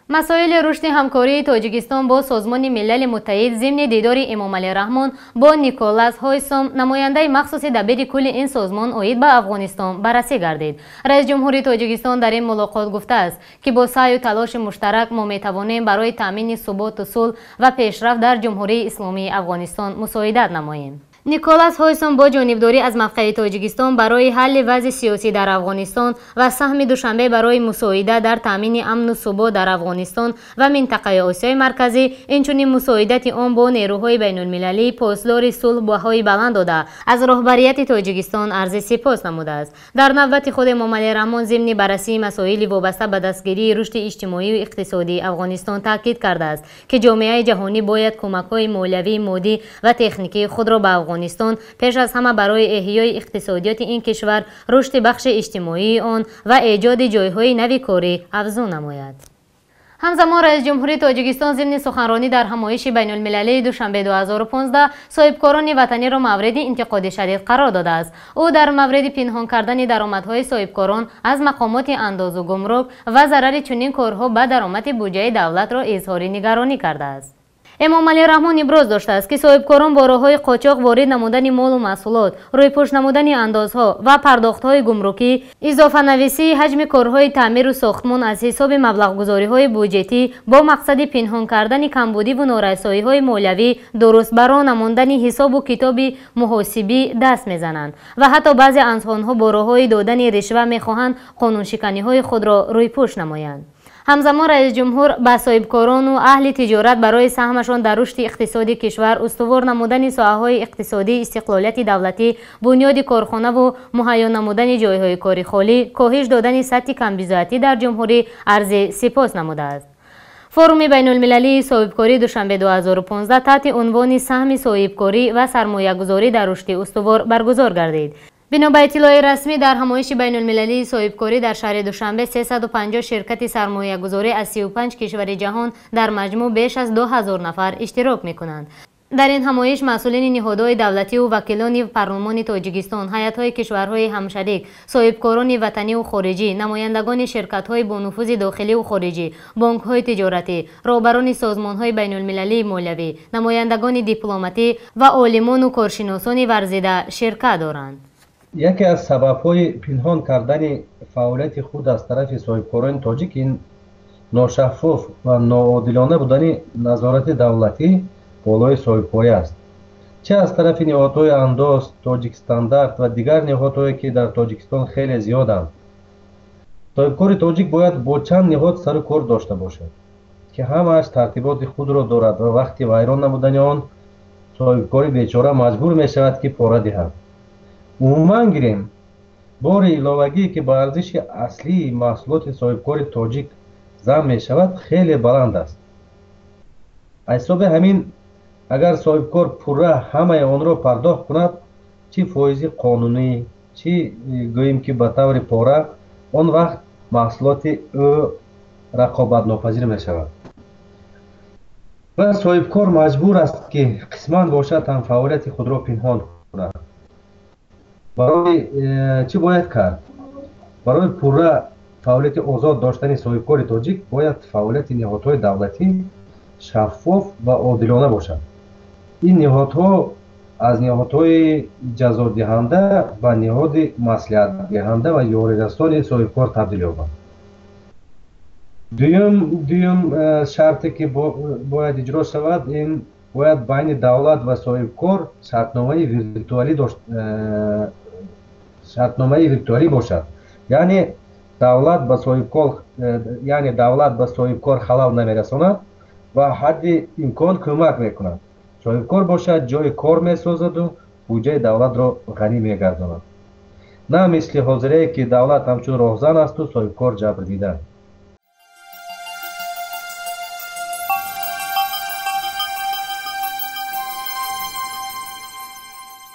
Масоили рушди ҳамкории Тоҷикистон бо Созмони Милали Муттаҳид зимни дидори Эмомалӣ Раҳмон бо Николас Ҳойсом, намояндаи махсуси дабири кулли ин созмон оид ба Афғонистон, баррасӣ гардид. Раиси ҷумҳури Тоҷикистон дар ин мулоқот гуфтааст, ки бо саъю талоши муштарак мо метавонем барои таъмини суботу сулҳ ва пешрафт дар Ҷумҳурии Исломии Афғонистон мусоидат намоем. Николас Ҳойсом бо ҷонибдорӣ аз мавқеи Тоҷикистон барои ҳалли вазъи сиёсӣ дар Афғонистон ва саҳми Душанбе барои мусоидат дар таъмини амну субот дар Афғонистон ва минтақаи Осиёи Марказӣ, инчунин мусоидати он бо нерӯҳои байнулмилалии посдори сулҳ баҳои баланд дода, аз роҳбарияти Тоҷикистон арзи сипос намудааст. Дар навбати худ Эмомалӣ Раҳмон зимни баррасии масоили вобаста ба дастгирии рушди иҷтимоию иқтисодии Афғонистон таъкид кардааст, ки ҷомеаи ҷаҳонӣ бояд кӯмакҳои молиявӣ, моддӣ ва техникии худро ба Афғонистон пеш аз ҳама барои эҳёи иқтисодиёти ин кишвар, рушди бахши иҷтимоии он ва эҷоди ҷойҳои нави корӣ афзун намояд. Ҳамзамон раиси ҷумҳурии Тоҷикистон зимни суханронӣ дар ҳамоиши байнулмилалии Душанбе 2015 соҳибкорони ватаниро мавриди интиқоди шадид қарор додааст. Ӯ дар мавриди пинҳон кардани даромадҳои соҳибкорон аз мақомоти андозу гумрук ва зарари чунин корҳо ба даромади буҷаи давлатро изҳори нигаронӣ кардааст. Эмомалӣ Раҳмон иброз доштааст, ки соҳибкорон бо роҳҳои қочоқ ворид намудани молу маҳсулот, рӯйпӯш намудани андозҳо ва пардохтҳои гумрукӣ, изофанависии ҳаҷми корҳои таъмиру сохтмон аз ҳисоби маблағгузориҳои буҷетӣ бо мақсади пинҳон кардани камбудиву норасоиҳои молиявӣ, дуруст баро намондани ҳисобу китоби муҳосибӣ даст мезананд ва ҳатто баъзе аз онҳо бо роҳҳои додани ришва мехоҳанд қонуншиканиҳои худро рӯйпӯш намоянд. Ҳамзамон раиси ҷумҳур ба соҳибкорону аҳли тиҷорат барои саҳмашон дар рушди иқтисоди кишвар, устувор намудани соҳаҳои иқтисодии истиқлолияти давлатӣ, бунёди корхонаву муҳайё намудани ҷойҳои кори холӣ, коҳиш додани сатҳи камбизоатӣ дар ҷумҳурӣ арзи сипос намудааст. Форуми байнулмилалии соҳибкории Душанбе 2015 таҳти унвони саҳми соҳибкорӣ ва сармоягузорӣ дар рушди устувор баргузор гардид. Бино ба иттилои расмӣ, дар ҳамоиши байнулмилалии соҳибкорӣ дар шаҳри Душанбе 350 ширкати сармоягузорӣ аз 35 кишвари ҷаҳон дар маҷмӯъ беш аз 2000 нафар иштирок мекунанд. Дар ин ҳамоиш масъулини ниҳодҳои давлативу вакилони парлумони Тоҷикистон, ҳайатҳои кишварҳои ҳамшарик, соҳибкорони ватаниву хориҷӣ, намояндагони ширкатҳои бонуфузи дохиливу хориҷӣ, бонкҳои тиҷоратӣ, роҳбарони созмонҳои байнулмилалии молиявӣ, намояндагони дипломатӣ ва олимону коршиносони варзида ширкат доранд. Яке аз сабабҳои пинҳон кардани фаъолияти худ аз тарафи соҳибкорони тоҷик ин ношаффоф ва ноодилона будани назорати давлатӣ болои соҳибкорӣ аст, чӣ аз тарафи ниҳодҳои андоз, Тоҷикстандарт ва дигар ниҳодҳое, ки дар Тоҷикистон хеле зиёданд. Соҳибкори тоҷик бояд бо чанд ниҳод сару кор дошта бошад, ки ҳамааш тартиботи худро дорад ва вақти вайрон намудани он соҳибкори бечора маҷбур мешавад, ки пора диҳад. Умуман гирем, бори иловагие, ки ба арзиши аслии маҳсулоти соҳибкори тоҷик зам мешавад, хеле баланд аст. Аз ҳисоби ҳамин, агар соҳибкор пурра ҳамаи онро пардохт кунад, чӣ фоизи қонунӣ, чӣ гӯем ки ба таври пора, он вақт маҳсулоти ӯ рақобатнопазир мешавад ва соҳибкор маҷбур аст, ки қисман бошад ҳам фаъолияти худро пинҳон кунад. Барои чӣ бояд кард? Барои пурра фаъолияти озод доштани соҳибкори тоҷик бояд фаъолияти ниҳодҳои давлатӣ шаффоф ва одилона бошад. Ин ниҳодҳо аз ниҳодҳои ҷазодиҳанда ба ниҳоди маслиҳатдиҳанда ва ёрирасони соҳибкор табдил ёбанд. Дуюм, шарте, ки бояд иҷро шавад, ин бояд байни давлат ва соҳибкор шартномаи виртуалӣ бошад, яъне давлат ба соҳибкор халал намерасонад ва ҳадди имкон кӯмак мекунад. Соҳибкор бошад, ҷои кор месозаду буҷаи давлатро ғанӣ мегардонад, на мисли ҳозирае, ки давлат ҳамчун роҳзан асту соҳибкор ҷабрдида.